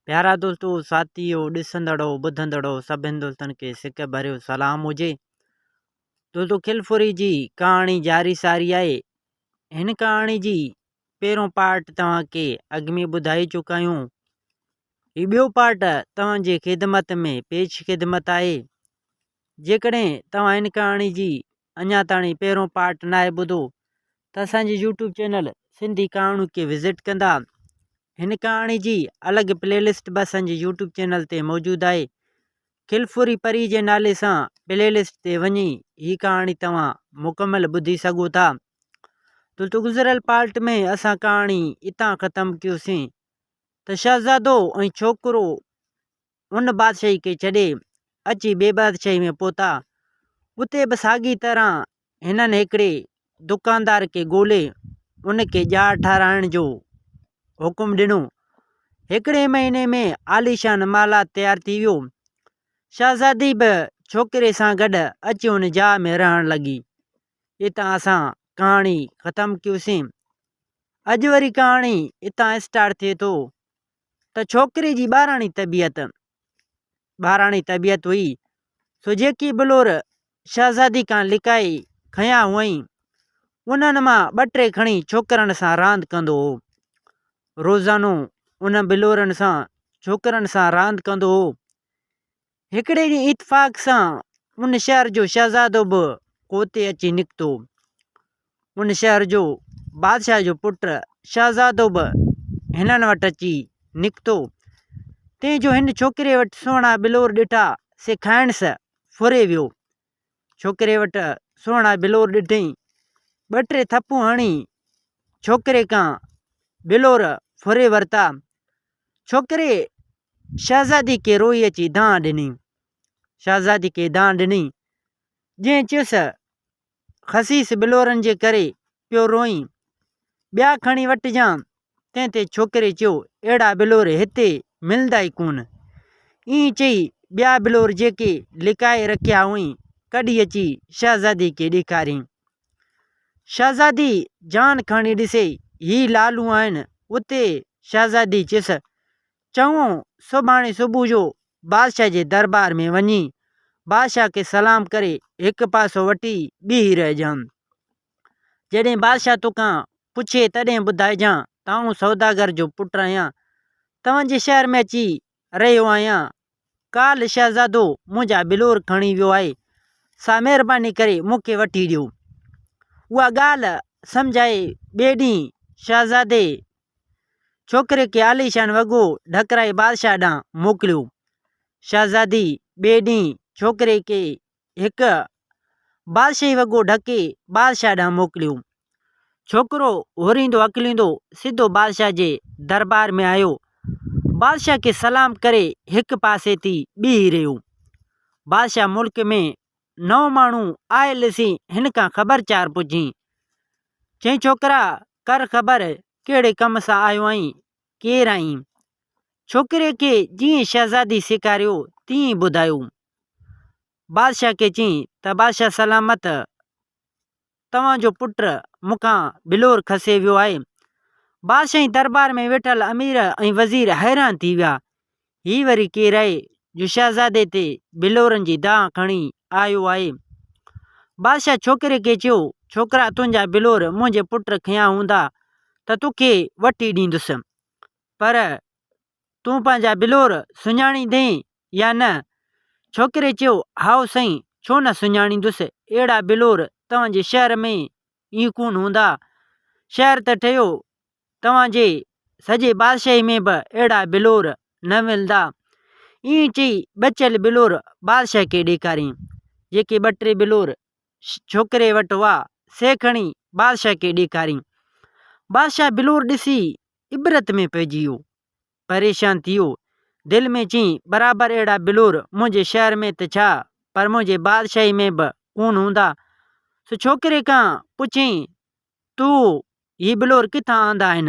پيارا دوستو، ساٿيو، ڏسندڙو، ٻڌندڙو سڀن دوستن کي سڪ ڀريو سلام هجي. دوستو کلفوري جي ڪهاڻي جاري ساري آهي. هن ڪهاڻي جي پهريون پارٽ توهان کي اڳ ۾ ٻڌائي چڪا آهيون. هي ٻيو پارٽ توهان جي خدمت ۾ پيش خدمت آهي. جيڪڏهن توهان هن ڪهاڻي جي اڃا تاڻي پهريون پارٽ ناهي ٻڌو ته اسان جي يوٽيوب چينل سنڌي ڪهاڻيون کي وزٽ ڪندا. هن ڪهاڻي جي الڳ پلي لسٽ به اسان جي يوٽيوب چينل تي موجود آهي. کلفوري پري جي نالي سان پلي لسٽ تي وڃي هي ڪهاڻي توهان مڪمل ٻڌي سگهو ٿا. دوستو گذريل پارٽ ۾ اسان ڪهاڻي اتان ختم ڪيوسين ته شهزادو ۽ ڇوڪرو ان بادشاهي کي ڇڏي اچي ٻي بادشاهي ۾ پهتا. اتي به ساڳي طرح هنن هڪڙي دڪاندار کي ڳولي ان کي ڄار ٺاهرائڻ جو حڪم ڏنو. هڪڙي مهيني ۾ عاليشان محلات تيار ٿي ويو. شهزادي به ڇوڪري سان گڏ اچي ان جاء ۾ رهڻ لڳي. اتان اسان ڪهاڻي ختم ڪيوسين. اڄ وري ڪهاڻي اتان اسٽارٽ ٿئي ٿو ته ڇوڪري جي ٻاراڻي طبيعت ٻاراڻي طبيعت هئي، سو جيڪي بلور شهزادي کان لڪائي کنيا هئائين، انهن مان ٻه ٽي کڻي ڇوڪرن سان راند ڪندو هو. روزانو انهن بلورن سان ڇوڪرن سان راند ڪندو هو. هڪڙي ڏينهن اتفاق سان ان شهر جو شهزادو به ڪوتي اچي نڪتو. ان شهر جو بادشاهه جو پٽ شهزادو به هنن وٽ اچي نڪتو. تنهن جو هن ڇوڪري وٽ سهڻا بلور ڏٺا، سي کائنس ڦري ويو. ڇوڪري وٽ سهڻا بلور ڏٺئين، ٻه ٽي ٿڦون هڻي ڇوڪري کان بلور ڦري ورتا. ڇوڪري شهزادي کي روئي اچي دانهن ڏني. شهزادي کي دانهن ڏني، جنهن چيس، خسيس بلورن جي ڪري پيو روئين، ٻيا کڻي وٺجان. تنهن تي ڇوڪري چيو، اهڙا بلور هتي ملندا ئي ڪونه. ائين چئي ٻيا بلور جيڪي لڪائي رکيا هئائين، ڪڍي اچي شهزادي کي ڏيکاريائين. شهزادي جان کڻي ڏسي، هي لالون آهن. اتي شهزادي چيس، چڱو، سڀاڻي صبح جو بادشاهه جي دربار ۾ وڃي، بادشاهه کي سلام ڪري هڪ پاسو وٺي بيهي رهجان. جڏهن بادشاهه توکان پڇي تڏهن ٻڌائجان ته آئون سوداگر جو پٽ آهيان، توهان جي شهر ۾ اچي رهيو آهيان. ڪالهه شهزادو منهنجا بلور کڻي ويو آهي، سا مهرباني ڪري مون کي وٺي ڏيو. اها ڳالهه سمجهائي ٻئي ڏينهن شهزادي ڇوڪري کي عاليشان وڳو ڍڪرائي بادشاهه ڏانهن موڪليو. شهزادي ٻئي ڏينهن ڇوڪري کي هڪ بادشاهي وڳو ڍڪي بادشاهه ڏانهن موڪليو. ڇوڪرو هوريندو هڪليندو سڌو بادشاهه جي دربار ۾ آيو. بادشاهه کي سلام ڪري هڪ پاسي ٿي بيهي رهيو. بادشاهه ملڪ ۾ نئون ماڻهو آيل ڏسي هن کان خبر چار پڇي. چيائين ڇوڪرا ڪر خبر ڪهڙي ڪم سان آيو آهين، ڪير آهين؟ ڇوڪري کي جيئن شهزادي سيکاريو تيئن ٻڌايو. بادشاهه کي چيائين ته بادشاهه سلامت توهان جو پٽ مون کان بلور کسي ويو آهي. بادشاهي دربار ۾ ويٺل امير ۽ وزير حيران ٿي ويا. هي وري ڪير آهي جو شهزادي تي بلورن جي دانهن کڻي آيو آهي. بادشاهه ڇوڪري کي چيو، ڇوڪرا تنهنجا بلور منهنجي پٽ کنيا هوندا ته توکي وٺي ڏيندس. پر تون پنهنجا بلور سڃاڻيندين يا نه؟ ڇوڪري چيو، هائو سائين، ڇو نه سڃاڻيندس، اهڙا بلور توهان جي شهر ۾ ئي ڪونه هوندا. شهر ته ٺهيو، توهان جي سڄي بادشاهي ۾ به اهڙا بلور نه ملندا. ائين چئي بچيل بلور بادشاهه کي ڏيکاريائين. جيڪي ٻه ٽي بلور ڇوڪري وٽ هئا، سي کڻي بادشاهه کي ڏيکاريائين. بادشاهه بلور ڏسي عبرت ۾ پئجي ويو. پريشان ٿي ويو. دل ۾ چيائين، برابر اهڙا بلور منهنجي شهر ۾ ته ڇا، پر منهنجي بادشاهي ۾ به ڪونه هوندا. سو ڇوڪري کان پڇيائين، تو هي بلور ڪٿان آندا آهن؟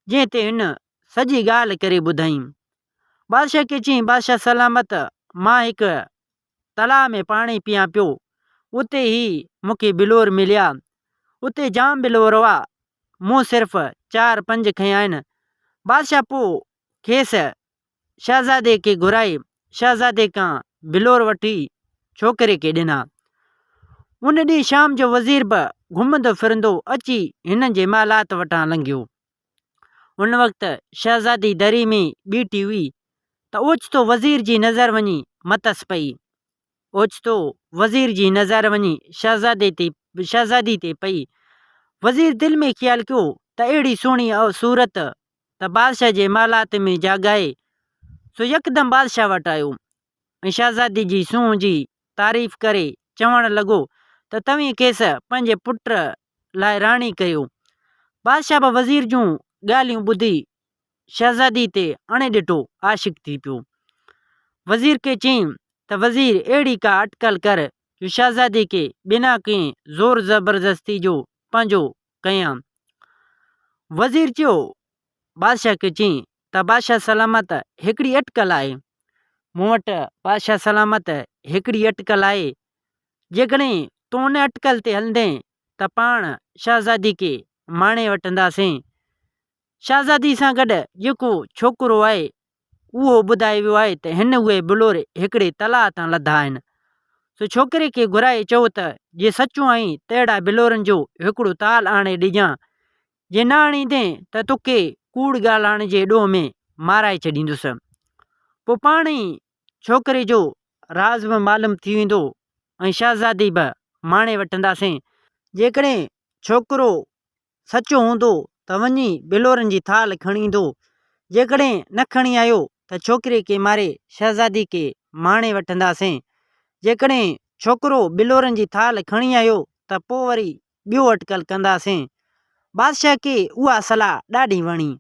جنهن تي هن سڄي ڳالهه ڪري ٻڌائين. بادشاهه کي چيائين، بادشاهه سلامت، مان هڪ تلاء ۾ پاڻي پيان پيو، اتي هي مون کي بلور مليا. اتي جام بلور هئا، مون صرف چار پنج کنيا آهن. بادشاهه پوء کيس شهزادي کي گهرائي شهزادي کان بلور وٺي ڇوڪري کي ڏنا. ان ڏينهن شام جو وزير به گهمندو ڦرندو اچي هنن جي محلات وٽان لنگهيو. ان وقت شهزادي دري ۾ بيٺي هئي ته اوچتو وزير جي نظر وڃي مٿس پئي. اوچتو وزير جي نظر وڃي شهزادي تي شهزادي تي پئي. وزير دل ۾ خيال ڪيو ته اهڙي سهڻي صورت ته بادشاهه جي محلات ۾ جاڳائي، سو يڪدم بادشاهه وٽ آيو ۽ شهزادي جي سونهن جي تعريف ڪري چوڻ لڳو ته توهين کيس پنهنجي پٽ لاء راڻي ڪريو. بادشاهه به وزير جون ڳالهيون ٻڌي شهزادي تي اڻ ڏٺو عاشق ٿي پيو. وزير کي چيائين ته وزير اهڙي ڪا اٽڪل ڪر جو شهزادي کي بنا ڪنهن زور زبردستي جو پنهنجو ڪيان. وزير چيو، بادشاهه کي چيائين ته بادشاهه سلامت هڪڙي اٽڪل آهي. مون وٽ بادشاهه سلامت هڪڙي اٽڪل آهي. جيڪڏهن تون ان اٽڪل تي هلندين ته پاڻ شهزادي کي ماڻي وٺنداسين. شهزادي سان گڏ جيڪو ڇوڪرو آهي اهو ٻڌائي ويو آهي ته هن اهي بلور هڪڙي تلاء تان لڌا آهن. سو ڇوڪري کي گهرائي چئو ته جي سچو آهين ته اهڙا بلورن جو هڪڙو تال آڻي ڏجان. جي نه آڻيندين ته توکي ڪوڙ ڳالهائڻ جي ڏوهه ۾ مارائي ڇڏيندس. پوء پاڻ ئي ڇوڪري جو راز به معلوم ٿي ويندو ۽ شهزادي به ماڻي وٺنداسين. جيڪڏهن ڇوڪرو سچو هوندو ته وڃي بلورن جي ٿالهه کڻي ايندو، جيڪڏهن نه کڻي آيو ته ڇوڪري کي ماري شهزادي کي ماڻي وٺنداسين. جيڪڏهن ڇوڪرو بلورن جي ٿالهه کڻي آيو ته پوء وري ٻيو اٽڪل ڪنداسين. بادشاهه کي اها صلاح ڏاڍي وڻي.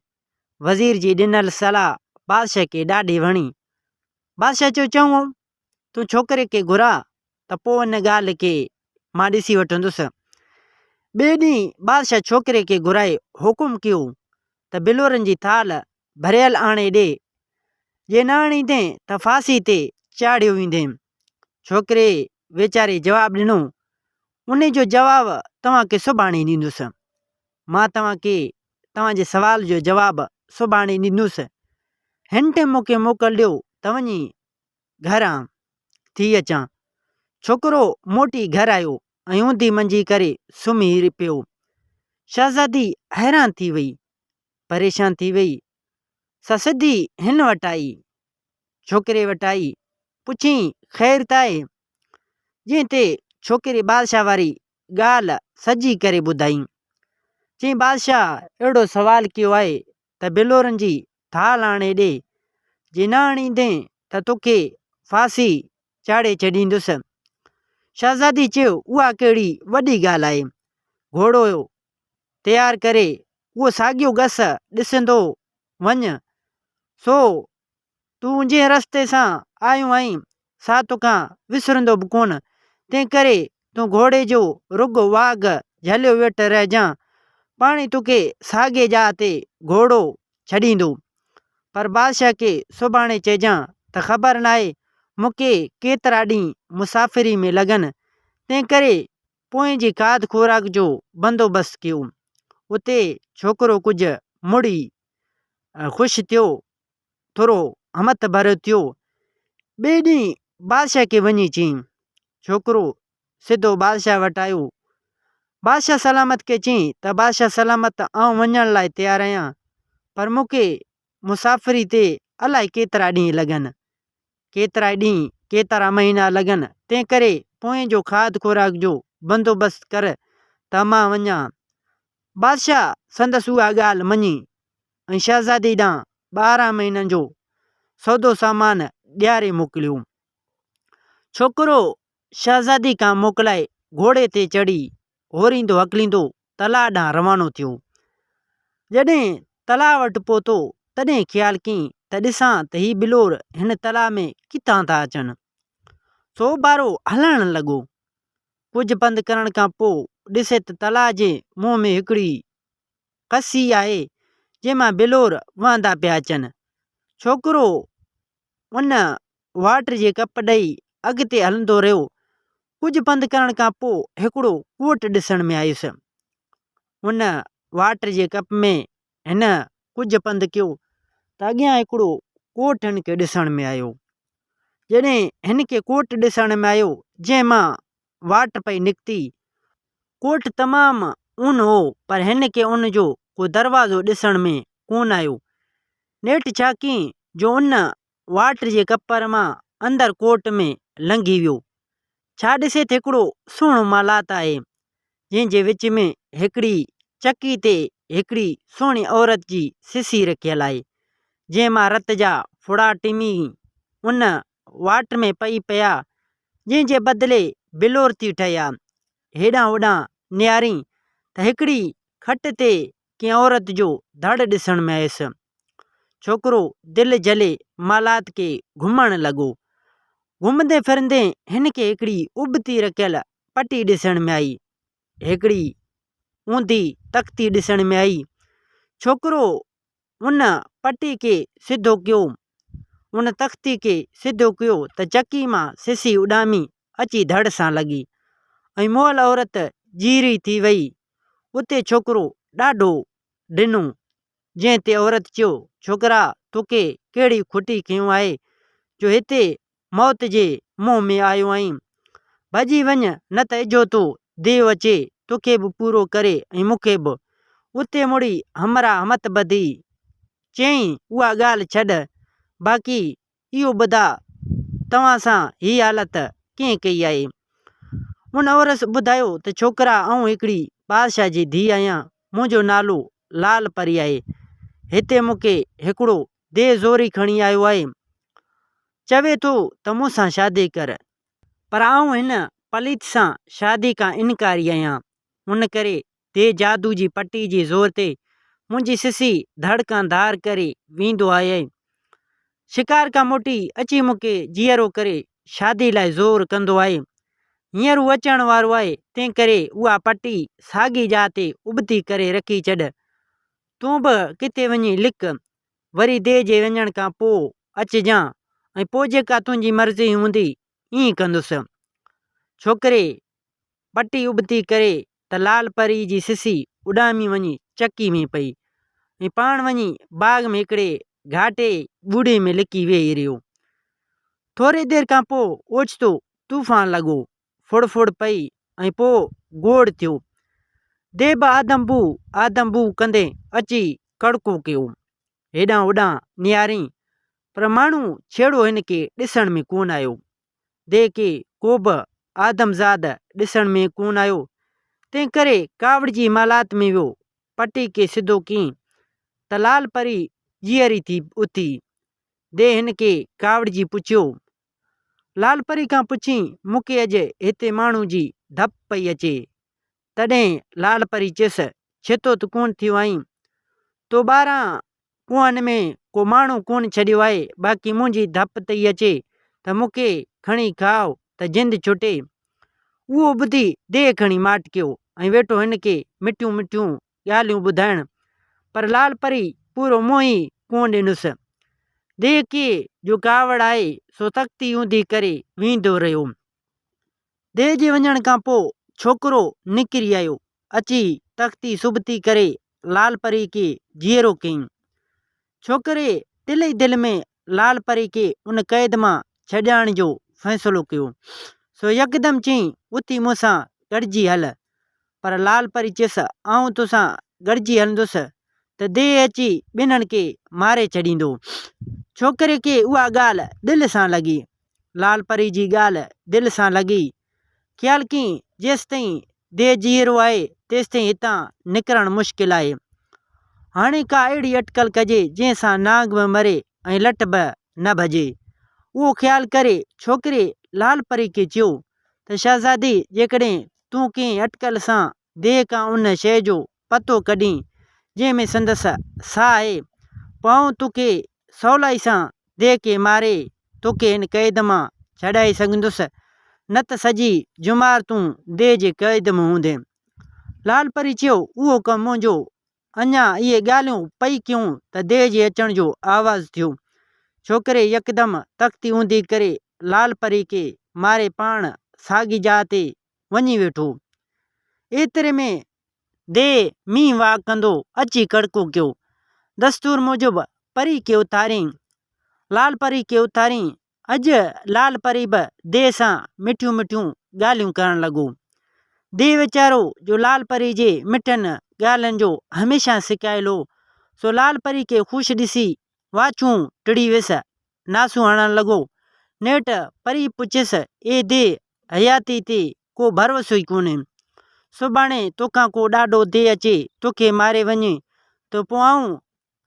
وزير جي ڏنل صلاح بادشاهه کي ڏاڍي وڻي. بادشاهه چيو، چڱو، تون ڇوڪري کي گهراء ته پوء ان ڳالهه کي مان ڏسي وٺندس. ٻئي ڏينهن بادشاهه ڇوڪري کي گهرائي حڪم ڪيو ته بلورن جي ٿالهه ڀريل آڻي ڏي، جي نه آڻيندين ته ڦاسي تي چاڙهيو ويندين. ڇوڪري ويچاري جواب ڏنو، انهي جو جواب توهان کي سڀاڻي ڏيندس. مان توهان کي توهان جي سوال جو جواب سڀاڻي ڏيندس. هن ٽيم مون کي موڪل ڏيو ته وڃي گهران ٿي اچان. ڇوڪرو موٽي گهر آيو ۽ اونڌي منجي ڪري سمهي پيو. شهزادي حيران ٿي وئي، پريشان ٿي وئي. سا سڌي هن وٽ آئي، ڇوڪري وٽ آئي، پڇيائين خير ته آهي؟ جنهن تي ڇوڪري بادشاهه واري ڳالهه سڄي ڪري ٻڌائي. چيائين بادشاهه اهڙو سوال ڪيو آهي ته بلورن جي ٿالهه آڻي ڏي، جي نه آڻيندين ته توکي ڦاسي چاڙهي ڇڏيندس. شهزادي چيو، اها ڪهڙي وڏي ڳالهه آهي. گهوڙو تيار ڪري اهو ساڳيو گس ڏسندو وڃ، سو تون جنهن رستي سان آيو آهين، سا توکان وسرندو به ڪونه، تنهنڪري تون گهوڙي جو رڳو واڳ جهليو ويٺ رهجان، پاڻهي توکي ساڳي جاء تي گهوڙو ڇڏيندو. پر بادشاهه کي سڀاڻي چئجان ته خبر ناهي مون کي ڪيترا ڏينهن مسافري ۾ لڳن، تنهنڪري پوئين جي کاڌ خوراڪ جو بندوبست ڪيو. اتي ڇوڪرو ڪجهه مڙئي خوش ٿيو. ٿورو همٿ ڀريو ٿيو. ٻئي ڏينهن بادشاهه کي وڃي چيائين. ڇوڪرو سڌو بادشاهه وٽ آيو. بادشاهه سلامت کي چيائين ته بادشاهه سلامت آئون وڃڻ لاء تيار آهيان پر مون کي مسافري تي الائي ڪيترا ڏينهن لڳن. ڪيترائي ڏينهن، ڪيترا مهينا لڳن، تنهنڪري پوئين جو کاڌ خوراڪ جو بندوبست ڪر ته مان وڃان. بادشاهه سندس اها ڳالهه مڃي ۽ شهزادي ڏانهن 12 مهينن جو سودو سامان ڏياري موڪليو. ڇوڪرو شهزادي کان موڪلائي گهوڙي تي چڙهي هوريندو هڪليندو تلاء ڏانهن روانو ٿيو. جڏهن تلاء وٽ پهتو تڏهن خيال ڪيائين ته ڏسان ته هي بلور هن تلاء ۾ ڪٿان ٿا اچن. سو ٻارو هلڻ لڳو. ڪجهه پنڌ ڪرڻ کان پوء ڏسي ته تلاء جي منهن ۾ هڪڙي ڪسي آهي، جنهن مان بلور وهندا پيا اچن. ڇوڪرو ان واٽر جي ڪپ ڏئي اڳتي هلندو رهيو. ڪجهه پنڌ ڪرڻ کان پوء هڪڙو ڪوٽ ڏسڻ ۾ آيس. ان واٽر جي ڪپ ۾ هن ڪجهه پنڌ ڪيو ته اڳيان هڪڙو ڪوٽ هن کي ڏسڻ ۾ آيو. جڏهن هن کي ڪوٽ ڏسڻ ۾ آيو، جنهن مان واٽ پئي نڪتي. ڪوٽ تمام اونهو هو، پر هن کي ان جو ڪو دروازو ڏسڻ ۾ ڪونه آيو. نيٺ ڇا ڪيائين جو ان واٽ جي ڪپر مان اندر ڪوٽ ۾ لنگهي ويو. ڇا ڏسي ته هڪڙو سهڻو محلات آهي، جنهن جي وچ ۾ هڪڙي چڪي تي هڪڙي سهڻي عورت جي سسي رکيل آهي، جنهن مان رت جا ڦڙا ٽمي ان واٽ ۾ پئي پيا، جنهن جي بدلي بلور ٿي ٺهيا. هيڏانهن هوڏانهن نهارين ته هڪڙي کٽ تي ڪنهن عورت جو ڌڙ ڏسڻ ۾ آيس. ڇوڪرو دل جهلي محلات کي گهمڻ لڳو. گهمندي ڦرندي هن کي هڪڙي ابتي رکيل پٽي ڏسڻ ۾ آئي. هڪڙي اونڌي تختي ڏسڻ ۾ آئي. ڇوڪرو ان پٽي کي سڌو ڪيو، ان تختي کي سڌو ڪيو ته چڪي مان سسي اڏامي اچي ڌڙ سان لڳي ۽ مئل عورت جيئري ٿي وئي. اتي ڇوڪرو ڏاڍو ڊنو، جنهن تي عورت چيو، ڇوڪرا توکي ڪهڙي کٽي کنيو آهي جو هتي موت جي منهن ۾ آيو آهين. ڀڄي وڃ نه ته اجهو ٿو ديو اچي توکي به پورو ڪري ۽ مون کي به. اتي مڙئي همراهه همت ٻڌي چيائين، اها ڳالهه ڇڏ، باقي اهو ٻڌاء توهان سان هي حالت ڪنهن ڪئي آهي؟ ان عورت ٻڌايو ته ڇوڪرا آئون هڪڙي بادشاهه جي ڌيء آهيان، منهنجو نالو لال پري آهي. هتي مون کي هڪڙو ديهه زوري کڻي آيو آهي. چوي ٿو ته مون سان شادي ڪر. پر آئون هن پليت سان شادي کان انڪاري آهيان. ان ڪري ديهه جادو جي پٽي جي زور تي منهنجي سسي ڌڙ کان ڌار ڪري ويندو آهي. شڪار کان موٽي اچي مون کي جيئرو ڪري شادي لاء زور ڪندو آهي. هينئر هو اچڻ وارو آهي، تنهنڪري اها پٽي ساڳي جاء تي ابتي ڪري رکي ڇڏ. تون به ڪٿي وڃي لڪ، وري ديهه جي وڃڻ کان پوء اچجان ۽ پوء جيڪا تنهنجي مرضي هوندي، ائين ڪندس. ڇوڪري پٽي ابتي ڪري ته لال پري جي سسي اڏامي وڃي چڪي ۾ پئي ۽ پاڻ وڃي باغ ۾ هڪڙي گهاٽي ٻوڙي ۾ لڪي ويهي رهيو. ٿوري دير کان پوء اوچتو طوفان لڳو، ڦڙ ڦڙ پئي ۽ پوء گوڙ ٿيو. ديب آدم بو آدم بو ڪندي اچي ڪڙڪو ڪيو. هيڏانهن هوڏانهن نهارين پر ماڻهو ڇيڙو هن کي ڏسڻ ۾ ڪونه آيو. ديهه کي ڪوبه آدمزاد ڏسڻ ۾ ڪونه آيو، تنهنڪري ڪاوڙجي محلات ۾ ويو. پٽي کي سڌو ڪيائين ته لال پري جيئري ٿي اٿي. ديهه هن کي ڪاوڙجي پڇيو. لال پري کان پڇين، مون کي اڄ هتي ماڻهو جي ڌپ پئي اچي. تڏهن لال پري چيس، ڇتو ته ڪونه ٿيو آهين. تو 12 ڪوهن ۾ ڪو ماڻهو ڪونه ڇڏيو آهي، باقي منهنجي ڌپ تئي اچي ته مون کي کڻي کاء ته جند ڇٽي. اهو ٻڌي ديهه کڻي ماٺ ڪيو ۽ ويٺو هن کي مٺيون مٺيون ڳالهيون ٻڌائڻ، پر لال پري پورو منهن ئي ڪونه ڏنس. ديهه کي جو ڪاوڙ آئي سو تختي اونڌي ڪري ويندو رهيو. ديهه جي وڃڻ کان پوء ڇوڪرو نڪري آيو. اچي تختي سبتي ڪري لال پري کي جيئرو ڪيائين. ڇوڪري دل ئي دل ۾ لال پري کي ان قيد مان ڇڏائڻ جو فيصلو ڪيو. سو يڪدم چيائين، اٿي مون سان گڏجي هل. پر لال پري چيس، آئون توسان گڏجي هلندس ته ديهه اچي ٻنهن کي ماري ڇڏيندو. ڇوڪري کي اها ڳالهه دل سان لڳي. لال پري جي ڳالهه دل سان لڳي. خيال ڪيائين، جيستائين ديهه جيئرو آهي، تيستائين هتان نڪرڻ مشڪل آهي. هاڻي ڪا اهڙي اٽڪل ڪجي، جنهن سان نانگ به مري ۽ لٺ به نه ڀڄي. اهو خيال ڪري ڇوڪري لال پري کي چيو ته شهزادي، جيڪڏهن تون ڪنهن اٽڪل سان ديهه کان ان شيء جو پتو ڪڍين، جنهن ۾ سندس ساهه آهي، پوء آئون توکي سولائي سان ديهه کي ماري توکي هن قيد مان ڇڏائي سگهندس، نه ته سڄي ڄمار تون ديهه جي قيد ۾ هوندين. لال پري چيو، اهو ڪم منهنجو. اڃا اهي ڳالهيون پئي ڪيون ته ديهه جي اچڻ جو آواز ٿيو. ڇوڪري يڪدم تختي اونڌي ڪري لال پري کي ماري پاڻ ساڳي جاء تي وڃي ويٺو. ايتري ۾ ديهه مينهن واء ڪندو اچي ڪڙڪو ڪيو. دستور موجب پري کي اٿاريائين. لال پري کي اٿارين. اڄ لال پري به ديهه سان مٺيون مٺيون ڳالهيون ڪرڻ لڳو. ديهه ويچارو جو لال پري جي مٺن ڳالهين جو هميشه سڪايل هو، سو لال پري کي خوش ڏسي واڇون ٽڙي ويس، ناسون هڻڻ لڳو. نيٺ پري پڇيس، اي ديهه، حياتي تي ڪو ڀروسو ئي ڪونهي. سڀاڻي توکان ڪو ڏاڍو ديهه اچي توکي ماري وڃي ته پوء آئون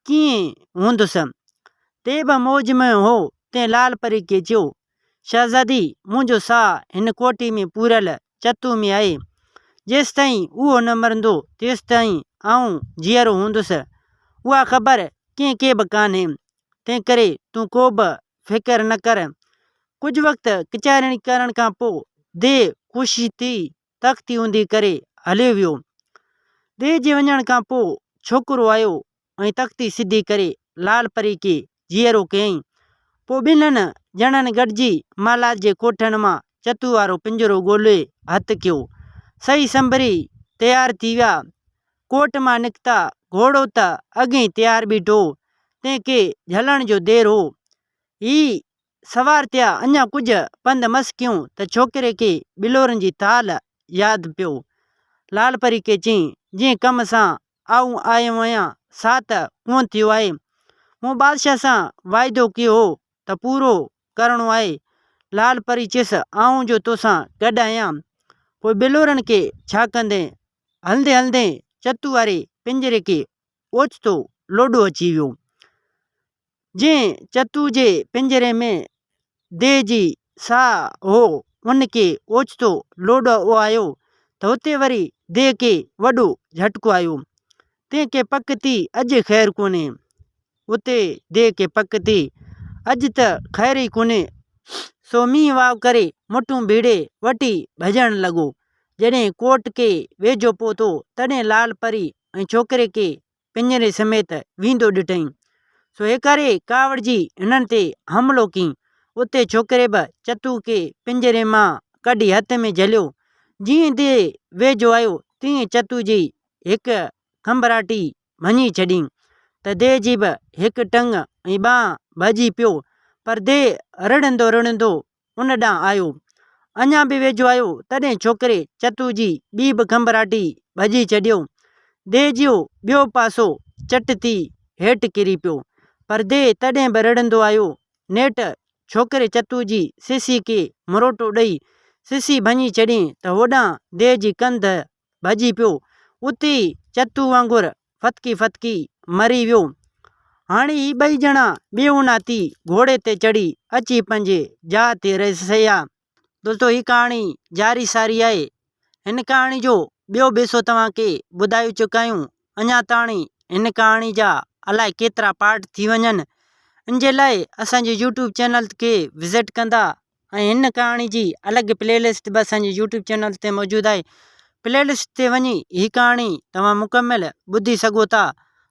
ڪيئن هوندس؟ تي به موج ۾ هو، تنهن لال پري کي چيو، شهزادي، منهنجو ساهه هن ڪوٺي ۾ پوريل چتو ۾ آهي. جيستائين اهو نه مرندو، تيستائين آئون جيئرو هوندس. اها خبر ڪنهن کي به ڪانهي، تنهنڪري تون ڪو به فڪر نه ڪر. ڪجهه وقت ڪچهري ڪرڻ کان پوء ديهه خوش ٿي تختي اونڌي ڪري هليو ويو. ديهه جي وڃڻ کان پوء ڇوڪرو آيو ۽ تختي سڌي ڪري لال پري کي جيئرو ڪيائين. پوء ٻنهن ڄڻن گڏجي محلات جي ڪوٺن مان چتو وارو پڃرو ڳولي هٿ ڪيو. سهي سنڀري تيار ٿي ويا. ڪوٽ مان نڪتا، گهوڙو ته اڳهين تيار بيٺو هو، تنهن کي جهلڻ جو دير هو. هي سوار ٿيا، اڃا ڪجهه پنڌ مس ڪيون ته ڇوڪري کي ٻلورن جي ٿالهه ياد پيو. لال پري کي چيائين، جنهن ڪم سان آئون آيو آهيان، سا ته ڪونه ٿيو آهي. مون بادشاهه سان واعدو ڪيو هو ته پورو ڪرڻو آهي. لال پري چيس، آئون جو توسان گڏ آهيان، پوء ٻلورن کي ڇا ڪندين؟ هلندي هلندي چتو واري پڃري کي اوچتو لوڏو اچي ويو. جنهن چتو جي پڃري ۾ ديهه جي ساهه هو، ان کي اوچتو لوڏو آيو ته اتي وري ديهه کي وڏو جهٽڪو آيو. تنهن کي پڪ ٿي اڄ خير ڪونهي. اتي ديهه کي پڪ ٿي اڄ ته خير ئي ڪونهي. سو مينهن واء ڪري مٺون ڀيڙي وٺي ڀڄڻ لڳو. جڏهن ڪوٽ کي ويجهو پهتو، تڏهن لال پري ۽ ڇوڪري کي پڃري سميت ويندو ڏٺائين. سو هيڪاري ڪاوڙجي هنن تي حملو ڪيائين. اتي ڇوڪري به چتو کي پڃري مان ڪڍي هٿ ۾ جهليو. جيئن ديهه ويجهو آيو، تيئن چتو جي هڪ کنڀراٽي ڀڃي ڇڏيائين ته ديهه جي به هڪ ٽنگ ۽ ٻانهن ڀڄي پيو، پر ديهه رڙندو رڙندو ان ڏانهن آيو. اڃا به ويجهو آيو، تڏهن ڇوڪري چتو جي ٻي به کنڀراٽي ڀڄي ڇڏيو. ديهه جو ٻيو پاسو چٽ ٿي هيٺ ڪري پيو، پر ديهه تڏهن به رڙندو آيو. نيٺ ڇوڪري چتو جي سسي کي مروٽو ڏئي سسي ڀڃي ڇڏيائين ته هوڏانهن ديهه جي ڪنڌ ڀڄي پيو. اتي ئي چتو وانگر ڦٿڪي ڦٿڪي مري ويو. هاڻي هي ٻئي ڄڻا بي انا ٿي گهوڙي تي چڙهي اچي پنهنجي جاء تي رسيا. دوستو هي ڪهاڻي جاري ساري آهي. هن ڪهاڻي جو ٻيو به حصو توهان کي ٻڌائي چڪا آهيون. اڃا تاڻي هن ڪهاڻي جا الائي ڪيترا پارٽ ٿي وڃن. ان جي لاء اسان جي يوٽيوب چينل کي وزٽ ڪندا ۽ هن ڪهاڻي جي الڳ پلي لسٽ به اسان جي يوٽيوب چينل تي موجود آهي پلي لسٽ تي وڃي هي ڪهاڻي توهان مڪمل ٻڌي سگهو ٿا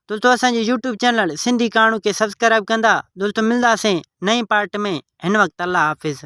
دوستو اسان جي يوٽيوب چينل سنڌي ڪهاڻيون کي سبسڪرائب ڪندا دوستو ملنداسين نئين پارٽ ۾ هن وقت الله حافظ.